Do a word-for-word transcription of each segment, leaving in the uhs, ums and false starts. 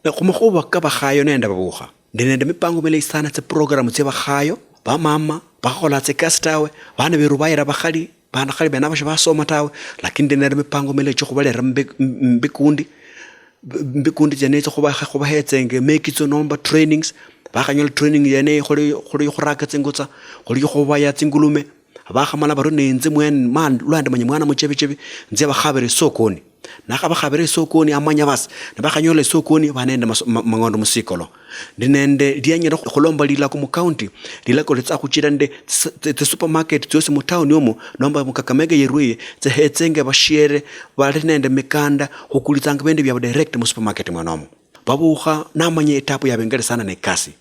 Ne khumakhuva ka vakhayo nende vavukha, ndi nende mipango milayi sana, tsiprogramu tsia vakhayo, vamama vakhakhola tsikasi tawe, vana veru vayira vakhali, vana khali venavo shivasoma tawe, lakini ndi nende mipango milayi chokhuvalera mbi-, mbikundi, mbikundi tsenetso khuva-, khuvahetsenge mekitso nomba trainings. Vakhanyola training yeneyi khuli, khuli khuraka tsingutsa, khuli khuvaya tsingulume. Vakhamala vario, ninzi mwene ma lwandi manye mwana muchevichevi, nzia vakhavira isokoni. Nakhavakhavira isokoni, amanya vasi, nivakhanyola isokoni, vanende mas-, ma-, mang'ondo musikolo. Ndi nende lianyira khulomba lilako mukaunti, lilako litsa khuchira nde tsi-, tsi-, tsisupermarket tsiosi mutauni umu, nomba mukakamega yerwiye, tsihetsenge vashiere vali nende mikanda, khukulitsanga vindu viavo direct musupermarket mwenomo. Vavukha namanya itabu yavengere sana ni kasi.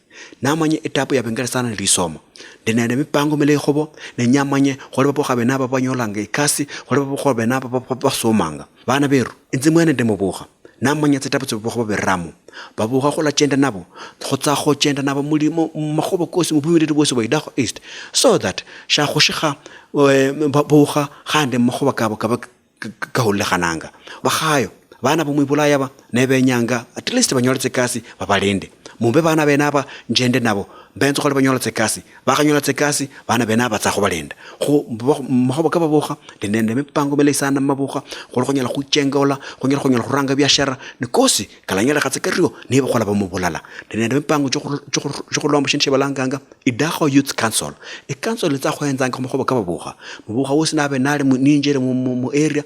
Namanya itabu yavengere sana ni lisomo. Ndi nende mipango milayi khuvo, nenya manye khuli vavukha venava vanyolanga ikasi, khuli vavukha venava va-, va-, vasomanga. Vana veru, inzi mwene ndi muvukha. Namanya tsitabu tsia vavukha vaviriramu. Vavukha khulachenda navo, khutsa khuchenda navo muli mu, mu makhuva kosi, mu vumiriri vwosi vwa Idakho East. So that shakhushikha, eh, vavukha khandi mu makhuva kavo kava k-, k-, kahullikhananga. Vakhayo, vana va mwivula yava, ne venyanga at least vanyole tsikasi, vavalinde. Mumbe vana venava, njende navo. Mbenzo khali vanyola tsikasi. Vakhanyola tsikasi, vana venava vatsa khuvalinda. Khu, mbo-, makhuva ka vavukha, ndi nende mipango milayi sana mu mavukha, khuli khunyala khuchengola, khunyala, khunyala khuranga biashara, ni kosi, kalanyalekha tsa kario, niva khulava mu vulala. Ndi nende mipango chokhu-, chokhu-, chokhulomba shindu shivalanganga, Idakho Youth Council. Icouncil itsa khuhenzanga khu makhuva ka vavukha. Muvukha wosi nave nali mu-, ninjire mu, mu, mu area,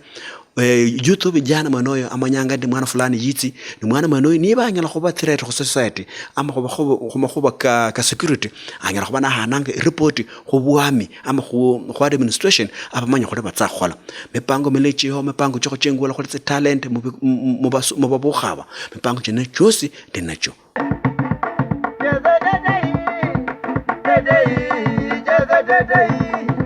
eh, youth vijana mwenoyo amanyanga ndi mwana fulani yitsi, ni mwana mwenoyo niva anyala khuva threat khu society, ama khuva, khuva, khu makhuva ka, ka security, anyala khuva nahananga iripoti khu vwami, ama khu, khu administration, avamanya khuli vatsa khukhola. Mipango milechiho, mipango chokhuchengula khuli tsi talent mu vi-, mu, mu, mu vasu-, mu vavukha ava. Mipango chene chosi ndi nacho.